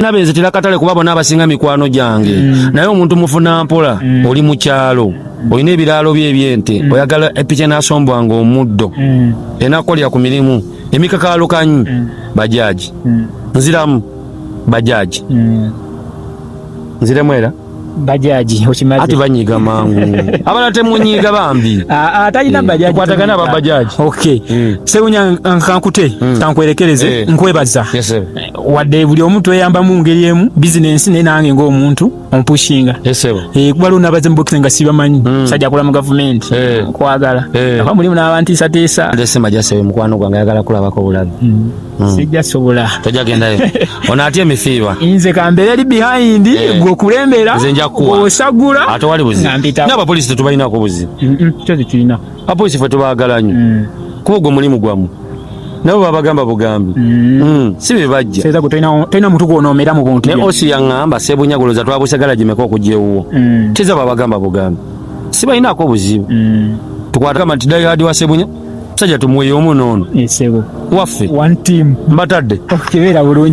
Nabenzitira katale kuba bona abasinga mikwano gyange. Naye omuntu mufuna mpola. Oli mu kyalo, olina ebiraalo bye ebyente, oyagala epiki enasombwanga omuddo, enakolera ku mirimu emikakaalukanyi. Bajaji. Nziramu bajaji. Nziremu era. Bajaji okimaze. Ati banyiiga mangu, abalala temunyiiga bambi. Ah, ah, talina bajaji. Tukwatagane aba bajaji. Okay. Sewunya, kankute, kankwerekereze. Nkwebaza. Yes, sir. Wadde buli omu tweyamba mu ngeri emu bizinensi, naye nange ng'omuntu ompushinga. Yes, sir. Kuba luno abaze mu boxing nga sibamanyi. Sajja akola mu gavumenti. Nkwagala. Aba mulimu n'abantiisatiisa. Ndesema jasewe mukwano gwange ayagala kulabako bulabi. Sijja sobola. Tojja gendayo, ono atya emifiirwa. Nze kambeera eri behind. Gwe okulembera. Nze nja kukuwa. Osagula. Ate wali buzibu. Nga mpita. N'abapoliisi tetubalinako buzibu. Kyo tetulina. Abapoliisi ffe tubaagala nnyo, kuba ogwo mulimu gwammwe, nabo babagamba bugambi. Si be bajja. Seeza gwe tolina muntu gwonoomera mu buntu. Ne osi yaŋŋamba, "Sebunya, goloza twabusagala gimeka okujja ewuwo?" Teza babagamba bugambi, sibalinaako buzibu. Tukwatagamba nti die-hard wa Sebunya musajja tumuweyo omu noono Esebo. Waffe. One team. Mbatadde. Okibeera bulungi.